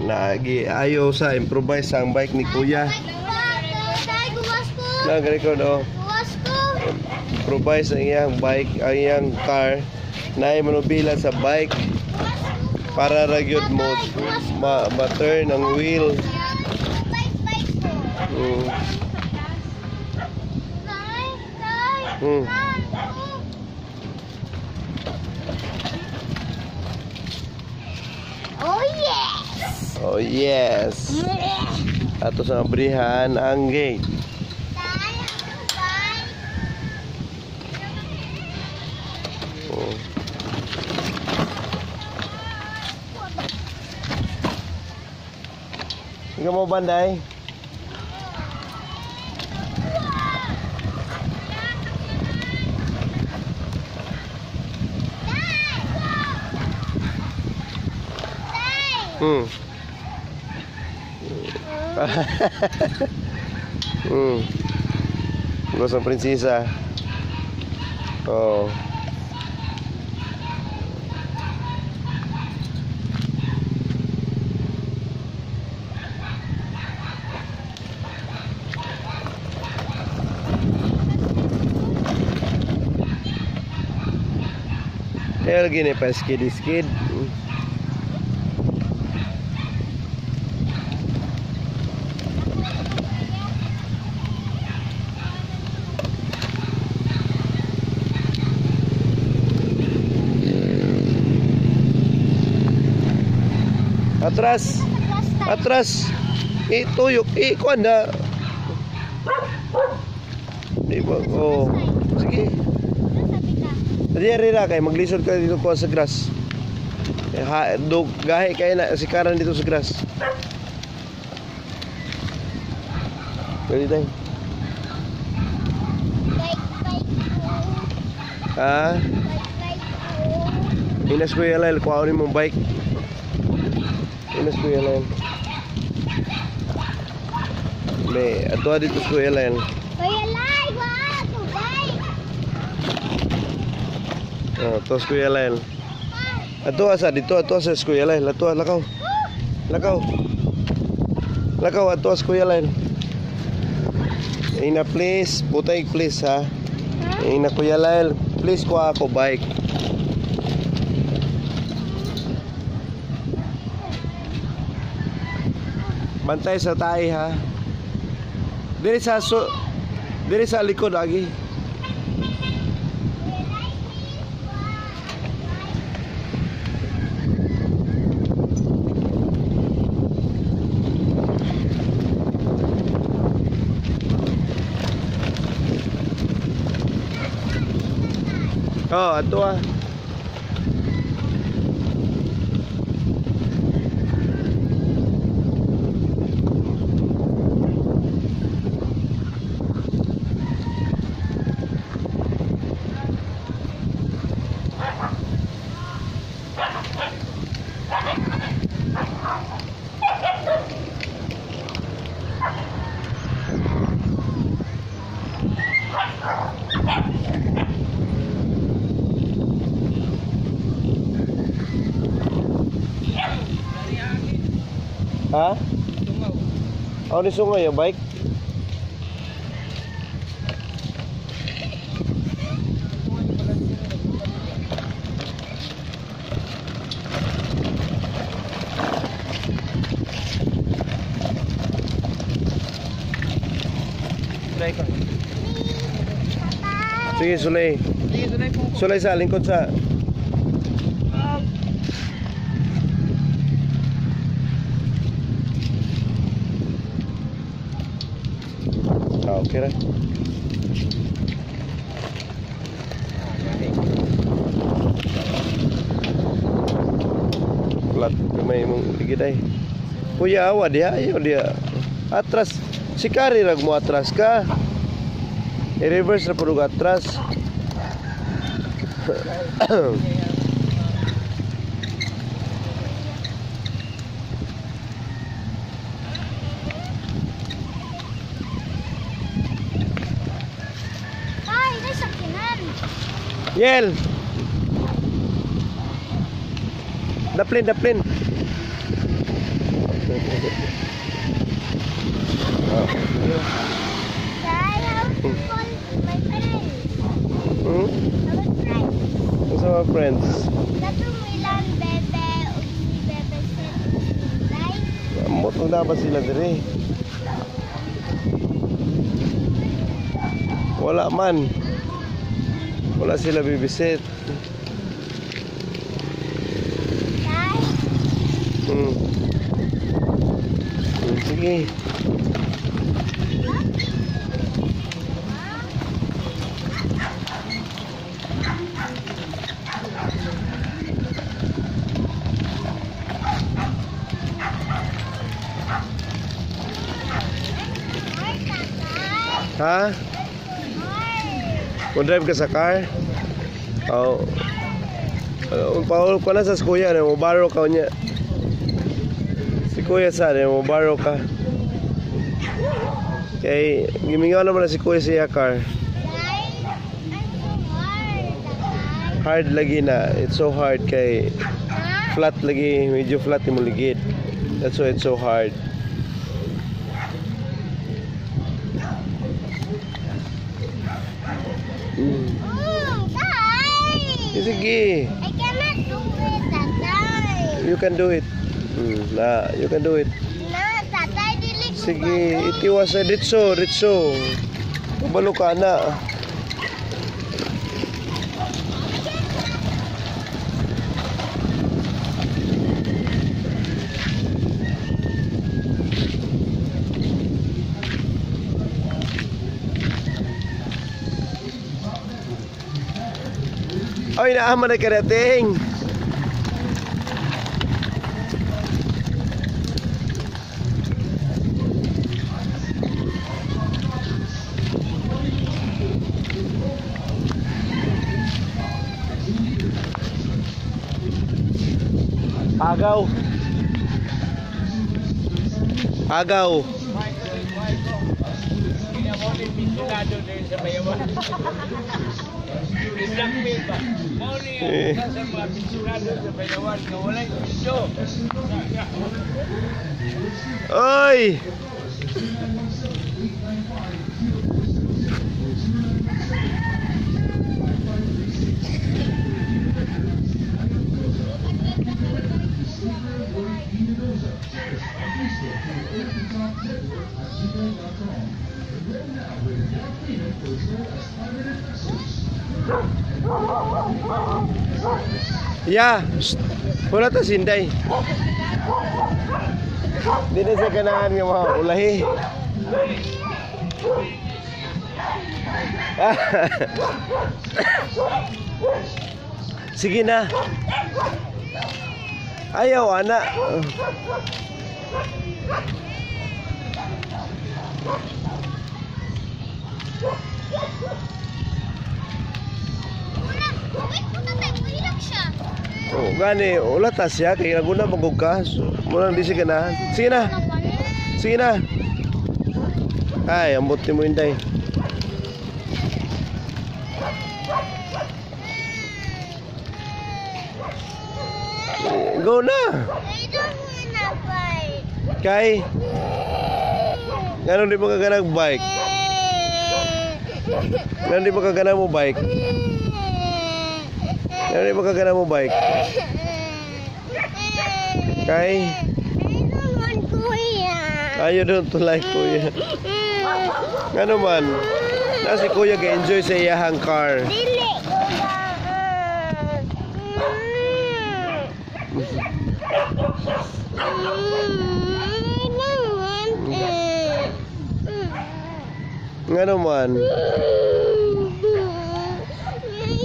Naagi ayo sa improvise ang bike ni Kuya. Tay, guwas ko. Nag-record oh. Guwas ko. Improvise ang iyang bike, ang iyang car na manubila sa bike para ra gyud mo ma-turn ang wheel. Bike, bike ko. Tay, tay. Tay, oh. Oh yes. Oh yes. Ato sa abrihan ang gate. Tay, ako bike. Oh. Ikaw mo banday? Tay. Gusto ng prinsesa. Oh. Kaya lagi ni pa skid-skid. Atras. Atras. Ituyok. Ikuan na. Di ba? Oh. Sige. Diyan ra kay maglisod ka dito kuha sa grass. Eh, ha, dog gahi kay na si Karan dito sa grass. Pwede tayo. Bike, bike ko. Ha? Bike, bike ko. Inas Kuya Lyle, kuha ni mong bike. Inas Kuya Lyle. May ato dito sa Kuya Lyle. Kuya Lai, wala ko bike. Oh, tos Kuya Lyle. Ato asa dito, ato sa Kuya Lyle. Ato lakaw. Lakaw. Lakaw ato sa Kuya Lyle. Ina please, butay please ha. Ina Kuya Lyle, please kuha ako bike. Bantay sa tae ha. Diri sa so, diri sa likod agi. Oh, ato ah. Ha? Oh, ni sungay yung bike? Sige, sulay. Sulay sa lingkod sa. Ah, okay ra. Flat gamay mong ligid ay. Kuya awa diha ayo diha. Atras si Kari rag mo atras ka. I-reverse ra pud atras. Tay, may sakinan. Yel. Daplin, daplin. friends. Katong ilang bebe ug si Bebe Set Inday. Amot na dapat sila diri. Wala man. Wala sila babysit. Tay, Sige. Hi, tatay. Ha? Hi. Mo drive ka sa car? Oh. Paul ko na sa kuya mo borrow ka niya. Si kuya sa mo borrow ka. Kay gimingaw naman na si kuya sa iya car. Tay, I'm so hard, tatay. Hard lagi na. It's so hard kay Ha? flat lagi, medyo flat yung ligid. That's why it's so hard. Tay! Sige, I cannot do it, tatay. You can do it. Na, you can do it. Na, tatay, dili ko Sige, balo. itiwas sa ditso, ditso. Kabalo ka na. Ay, naama na karating. Agaw. Agaw. Pinado din sa Bayawan. I-blackmail ba? Mao ni Eh. ang isa sa mga pensionado sa Bayawan nga walay piso. Oy! Ya, psst. Wala ta sinday. Di na sa ganahan nga mga ulahi. Sige na. Ayaw, ana. Una, wait po tatay, buhilak siya. Oh, gani, wala ta siya kay naguna magug ka. So, murang di siya ganahan. Sige na. Sige na. Ay, ambot ni mo inday. Go na. I don't wanna bike. Kay, ngano di mo kaganang bike? Ngano di mo kaganang mo bike? Ngano di mo kaganang mo bike? Kay, I don't want kuya. Ayaw don't to like kuya. Ngano man? Na si kuya ga-enjoy sa iyahang car. Dili ko ba? I don't want it. Ngano man? I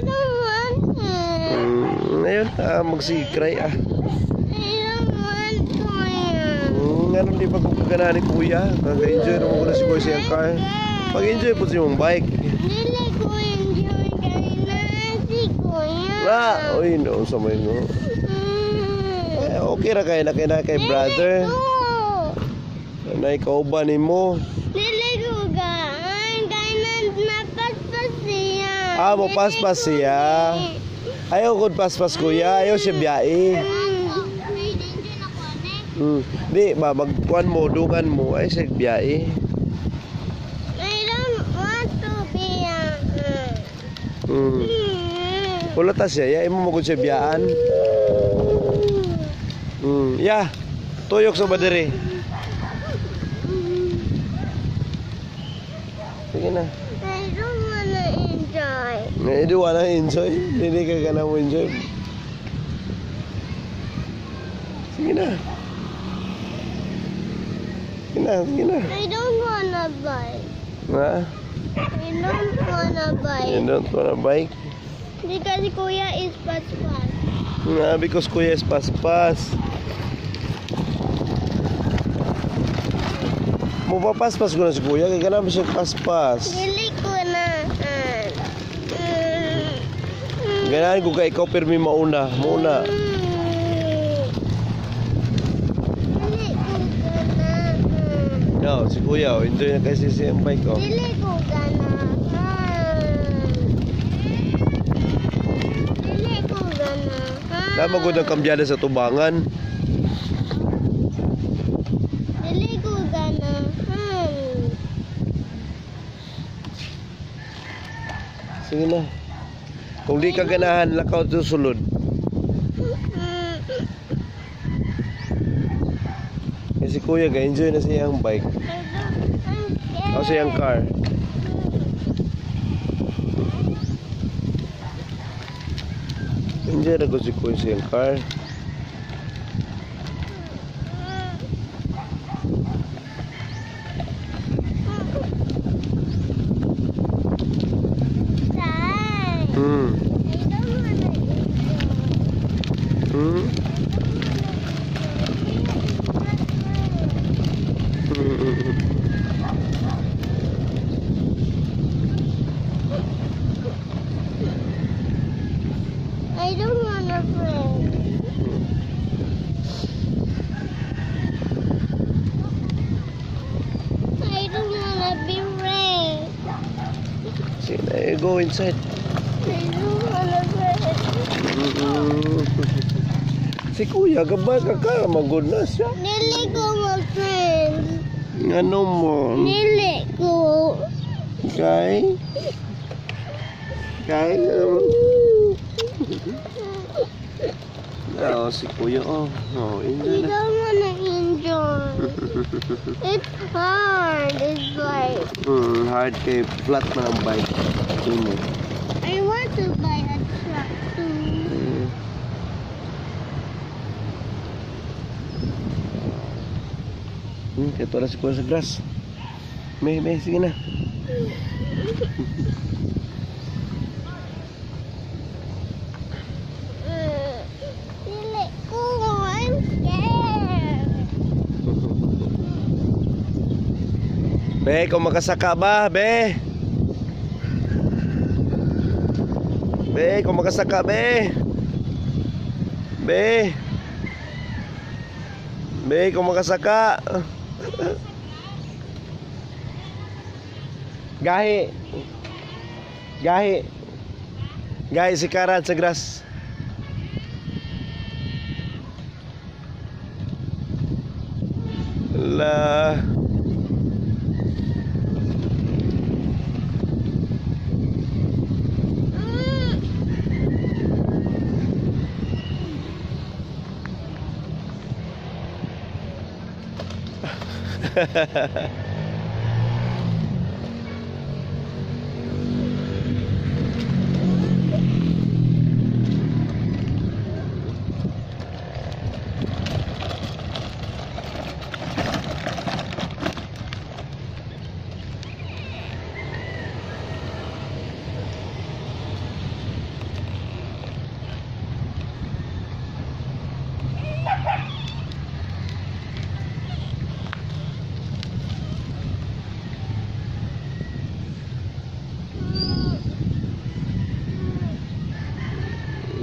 don't want it. Ayun, magsi-cry ah. I don't want kuya. Ngano di pa ko kaganahan ni kuya? Kag-enjoy naman ko na si kuya sa iyang car. Pag-enjoy po sa iyong bike. Dili ko enjoy kay na si kuya. Na, uy, no, sa may no. Eh, okay ra kay na kay na kay brother. Dili ko. Na ikaw ba nimo? Dili ko gaan kay na napaspas siya. Ah, mopaspas siya. Ayaw ko paspas kuya, ayaw siya biyae. Di ba magkuan mo, dungan mo ay siya biyae. I don't want to be a. Wala ta siya, ya imo mo gud siya biyaan. Ya. Tuyok sa badere. Sige na. I don't wanna enjoy. You don't wanna enjoy? Hindi ka gana mo enjoy. Sige na. Sige na, sige na. I don't wanna bike. Ha? I don't wanna You bike. don't wanna bike? Because Kuya is paspas. Nga, because Kuya is paspas. Mupapaspas ko na si Kuya, kaya ganun siya paspas. Dili ko na. Ganahan ko kay ikaw pirmi mauna, mauna. Dili ko ganahan. No, si Kuya, oh, enjoy na kasi siya ang bike, oh. Dili ko ganahan. Dili ko ganahan. Tama ko ang kambyada sa tubangan. Dili ko ganahan. Sige na. Kung di ka ganahan, lakaw sa sulod. Kasi Kuya, ga-enjoy na siya ang bike. I'm scared. O siyang car. Enjoy na ko si Kuya siyang car. Tay, I don't wanna enjoy. I don't wanna play. I don't wanna be red. Sige na, eh, go inside. I don't wanna play. Si Kuya, gabay ka ka, magod na siya. Dili ko mag-friend. Ano mo? Dili ko. Kay? Kay? Ano mo? Oh, si Kuya, oh. Oh, enjoy You na. don't wanna enjoy. It's hard. It's like Hard kay flat man ang bike. Yun eh. I want to buy a truck too. Kaya na si Kuya sa grass. May, sige na. Dili ko. I'm scared. Be, kung makasaka ba, be? Be, kung makasaka, be? Be? Be, kung makasaka. Gahi. Gahi. Gahi si Karan sa grass. La.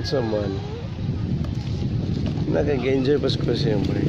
Unsa man? Nakag-enjoy pa ko siyempre.